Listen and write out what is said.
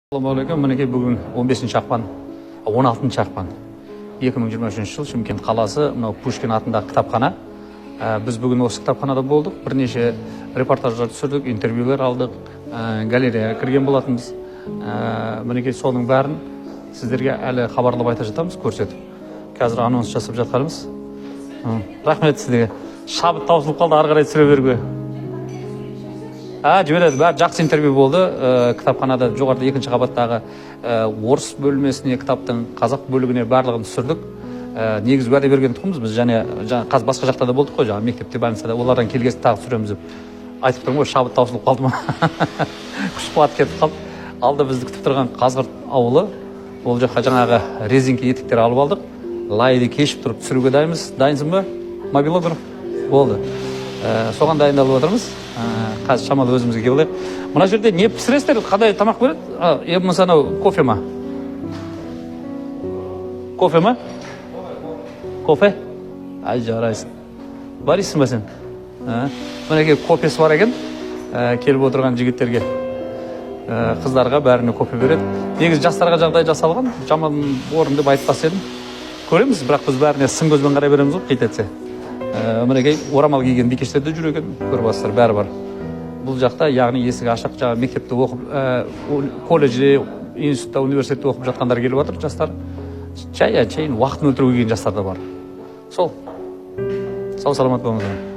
Ассалаумағалейкум. Мінекей, бүгін 15 ақпан, 16 ақпан 2023 жыл, Шымкент қаласы, мынау Пушкин атындағы кітапхана. Біз бүгін осы кітапханада болдық, бірнеше репортаждар түсірдік, интервьюлер алдық, галереяға кірген болатынбыз. Мінекей, соның бәрін сіздерге әлі хабарлап айта жатамыз, көрсетіп. Қазір анонс жасап жатқанымыз. Рахмет сіздерге. Шабыт таусылып қалды ары қарай түсіре беруге. А, жібереді бәрі. Жақсы интервью болды. Кітапханада жоғарыда, екінші қабаттағы орыс бөлмесіне, кітаптың қазақ бөлігіне, барлығын түсірдік. Негізі уәде берген тұғынбыз біз және жаңа қазір басқа жақта да болдық қой, жаңағы мектепте, больницада. Олардан келген соң тағы түсіреміз деп айтып тұрмын ғой. Шабыт таусылып қалды ма, күш қуат кетіп қалды. Алда бізді күтіп тұрған Қазғырт ауылы. Ол жаққа жаңағы резеңке етіктер алып алдық, лайды кешіп тұрып түсіруге дайынбыз. Дайынсың ба, мобилограф? Болды. Соған дайындалып жатырмыз. Қазір шамалы өзімізге келіп алайық. Мына жерде не пісіресіздер, қандай тамақ береді? А, я болмаса анау кофе ма, кофе ма, кофе? Ай, жарайсың. Барисың ба сен? А, мінекей, кофесі бар екен. Келіп отырған жігіттерге, қыздарға, бәріне кофе береді. Негізі жастарға жағдай жасалған, жаман орын деп айтпас едім. Көреміз, бірақ біз бәріне сын көзбен қарай береміз ғой қит етсе. Мінекей, орамал киген бикештер де жүр екен, көріп жатсыздар, бәрі бар бұл жақта. Яғни есігі ашық. Жаңағы мектепте оқып, колледжде, институтта, университетте оқып жатқандар келіп жатыр, жастар. Жай әншейін уақытын өлтіруге келген жастар да бар. Сол, сау саламат болыңыздар.